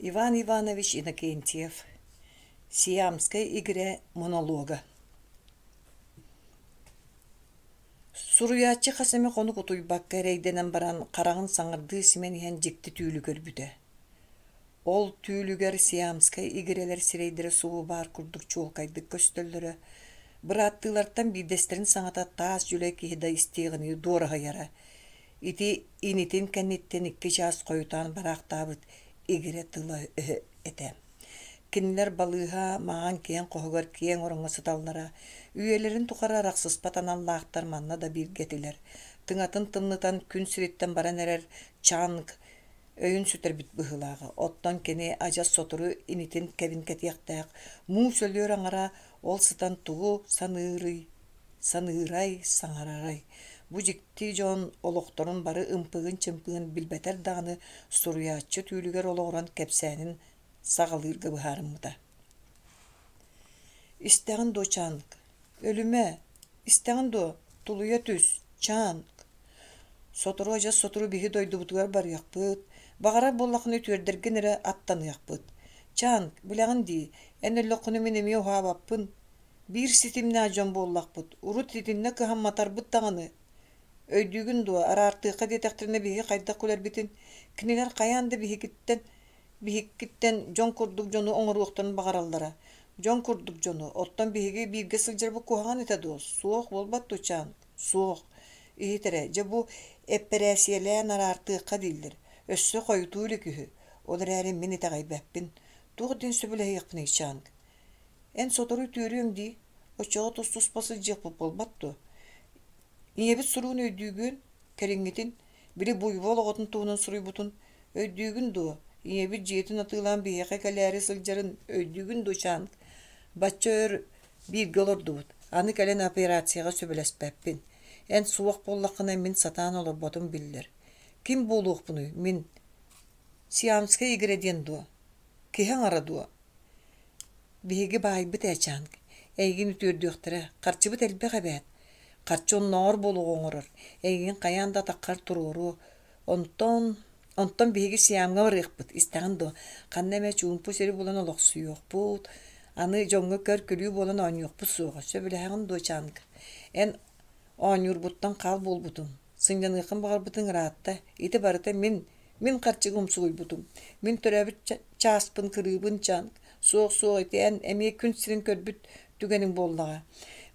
Иван Иванович Иннокентьев «Сиамская игра» монолога Суруйааччы хас эмэ хонук утуйбакка эрэйдэнэн баран хараҕын саҥардыы симэн иһэн дьикти түүлү көрбүтэ. Ол түүлүгэр сиамскай игирэлэр сирэйдэрэ субу баар курдук чуолкайдык көстөллөрө, бырааттыылартан биирдэстэрин саҥата таас дьүлэй киһи да истиэҕинии дуораһыйара. Ити инитин кэнниттэн 2 чаас хойутаан бараахтаабыт игирэ тыла-өһө этэ. Кинилэр балыыһа маҥан киэҥ хоһугар киэҥ ороҥҥо сыталлара, үйэлэрин тухары арахсыспат аналлаахтар манна да бииргэ этилэр. Тыҥатын тымнытан күн сириттэн баран эрэр Чанг өйүн сүтэрбит быһыылааҕа, оттон кини адьас сотору инитин кэбин кэтиэхтээх, муус өлүөр аҥара ол сытан тугу саныырый, саныырай, саҥарарай. Бу дьикти дьон олохторун бары ымпыгын-чымпыгын билбэтэр даҕаны суруйааччы түүлүгэр олоҕуран кэпсээнин саҕалыырга быһаарыммыта. «Истэҕин дуо, Чанг? Өлүмэ! Истэҕин дуо, тулуйа түс, Чанг! Сотору адьас сотору биһи дойдубутугар барыахпыт, баҕарар буоллаххына үтүөрдэргин эрэ аттаныахпыт. Чанг, билэҕин дии, эн өллөххүнэ мин эмиэ уһаабаппын. Биир ситимнээх дьон буоллахпыт, урут итиннэ кыһамматарбыт даҕаны. Өйдүүгүн дуо, араартыахха диэтэхтэринэ биһиги хайдах күлэрбитин, кинилэр хайаан да биһигиттэн биһиккиттэн дьон курдук дьону оҥоруохтарын баҕараллара. Дьон курдук дьону, оттон биһиги бииргэ сылдьарбыт куһаҕан этэ дуо? Суох буолбат дуо, Чаан? Суох. Иһит эрэ, дьэ бу эппэрээссийэлээн араартыахха дииллэр. Өссө хойутуу илик үһү. Ол эрээри мин итэҕэйбэппин. Туох диэн сөбүлэһиэхпиний, Чанг? Эн сотору үтүөрүөҥ дии, оччоҕо тус-туспа сылдьыахпыт буолбат дуо? Ийэбит суругун өйдүүгүн, кэлиҥҥитин, били буйвол оҕотун туһунан суруйбутун өйдүүгүн дуо? Ийэбит дьиэтин атыылаан биһиэхэ кэлээри сылдьарын өйдүүгүн дуо, Чанг? Бачча өр бииргэ олордубут, аны кэлэн операцияҕа сөбүлэспэппин. Эн суох буоллаххына мин сатаан олорботум биллэр. Ким буолуохпунуй, мин? Сиамскай игирэ диэн дуо? Киһи аҥара дуо? Биһиги баайбыт ээ, Чанг, эйигин үтүөрдүөхтэрэ, харчыбыт элбэх эбээт. Харчы оннооҕор буолуоҕу оҥорор, эйигин хайаан да атаххар туруоруо. Онтон, онтон биһиги Сиамҥа барыахпыт, истэҕин дуо, ханна эмэ чуумпу сири булан олохсуйуохпут, аны дьоҥҥо көр-күлүү буолан оонньуохпут суоҕа, сөбүлэһэҕин дуо, Чанг? Эн оонньуурбуттан хал буолбутуҥ, сынньаныаххын баҕарбытыҥ ыраатта, ити барыта мин Мин харчыга умсугуйбутум. Мин төрөөбүт чааспын кырыыбын чанг, суох-суох ити эн эмиэ күн сирин көрбүт түгэниҥ буоллаҕа.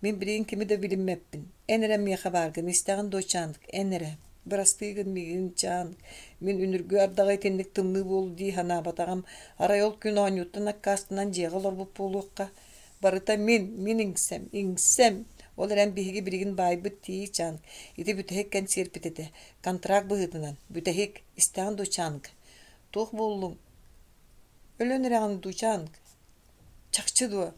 Мин билигин кими да билиммэппин. Эн эрэ миэхэ бааргын, истэҕин дуо Чанг, эн эрэ. Бырастыы гын миигин Чанг. Мин үнүргү ардаҕа итинник тымныы буолуо дии санаабатаҕым. Арай ол күн оонньууттан аккаастанан дьиэҕэ олорбут буолуохха. Барыта мин, мин иҥсэм, иҥсэм. Ол эрэн биһиги билигин баайбыт дии Чанг. Ити бүтэһик кэнсиэрпит этэ. Контракт быһыытынан. Бүтэһик. Истэҕин дуу Чанг? Туох буоллуҥ? Өлөн эрэҕин дуу Чанг? Чахчы дуо?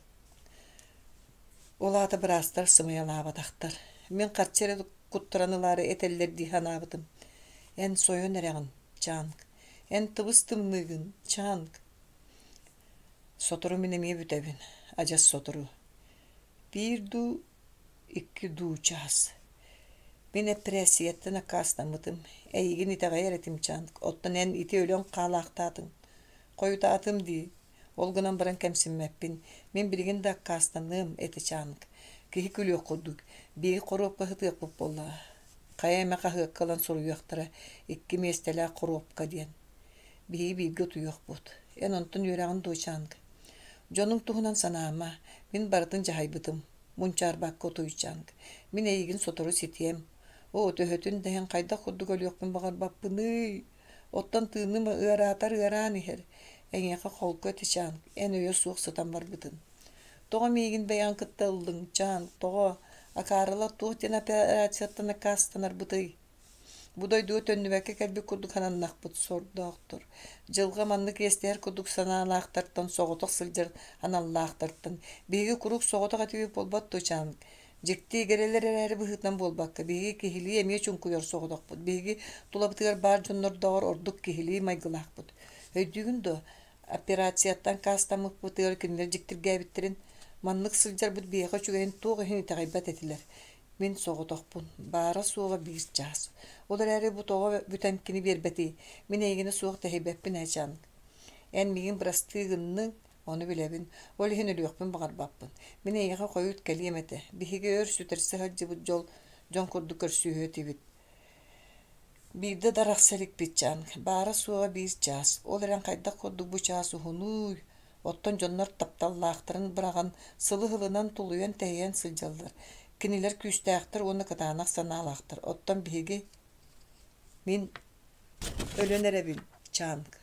Ол аата быраастар сымыйалаабатахтар. Мин харчы эрэ куттаран ылаары этэллэр дии санаабытым. Эн сойон эрэҕин, Чанг. Эн тыбыс-тымныыгын, Чанг. Сотору мин эмиэ бүтэбин, адьас сотору. Биир дуу, икки дуу чаас. Мин эппэрээссийэттэн аккаастаммытым. Эйигин итэҕэйэр этим, Чанг. Оттон эн ити өлөн хаалаахтаатыҥ. Хойутаатым дии. Ол гынан баран кэмсиммэппин. Мин билигин да аккаастаныам этэ, Чанг. Киһи күлүөх курдук. Биир хоруопка сытыахпыт буоллаҕа. Хайа эмэ хаһыакка ылан суруйуохтара икки миэстэлээх хоруопка диэн. Биһиги бииргэ утуйуохпут. Эн онтон үөрэҕин дуо, Чанг? Дьонуҥ туһунан санаама. Мин барытын дьаһайбытым. Мунчаарбакка утуй, Чанг. Мин эйигин сотору ситиэм. Оо, төһөтүн да иһин хайдах курдук өлүөхпүн баҕарбаппыный? Оттон тыыным ыараатар ыараан иһэр. Эйиэхэ холку этэ, Чанг. Эн өйө суох сытан барбытын. Тоҕо миигин бэйэҕин кытта ыллыҥ, Чанг, тоҕо? Акаарылар туох диэн операцияттан аккаастанарбытый? Бу дойдуга төннүбэккэ кэлбит курдук сананнахпыт сордоохтор. Дьылҕа маннык иэстэһэр курдук санаалаахтартан, соҕотох сылдьар аналлаахтартан биһиги куруук соҕотох этибит буолбат дуо, Чанг? Дьикти игирэлэр эрээри быһыытынан буолбакка, биһиги киһилии эмиэ чуҥкуйар соҕотохпут. Биһиги тулабытыгар баар дьоннордооҕор ордук киһилии майгылаахпыт. Өйдүүгүн дуо, операцияттан аккаастаммыппытыгар кинилэр дьиктиргээбиттэрин, маннык сылдьарбыт биһиэхэ үчүгэйин туох иһин итэҕэйбэт этилэр. Мин соҕотохпун, баара-суоҕа биир чаас. Ол эрээри бу тоҕо бүтэн кини биэрбэтий? Мин эйигинэ суох тэһийбэппин ээ, Чанг. Эн миигин бырастыы гынныҥ, ону билэбин. Ол иһин өлүөхпүн баҕарбаппын. Мин эйиэхэ хойут кэлиэм этэ. Биһиги өр сүтэрсэ сылдьыбыт дьол дьон курдук көрсүһүө этибит. Биирдэ да арахса иликпит Чанг. Баара-суоҕа биир чаас. Ол эрэн хайдах курдук бу чаас уһунуй? Оттон дьоннор тапталлаахтарын быраҕан, сылы-сылынан тулуйан-тэһийэн сылдьаллар. Кинилэр күүстээхтэр уонна кытаанах санаалаахтар. Оттон биһиги... Мин өлөн эрэбин, Чанг.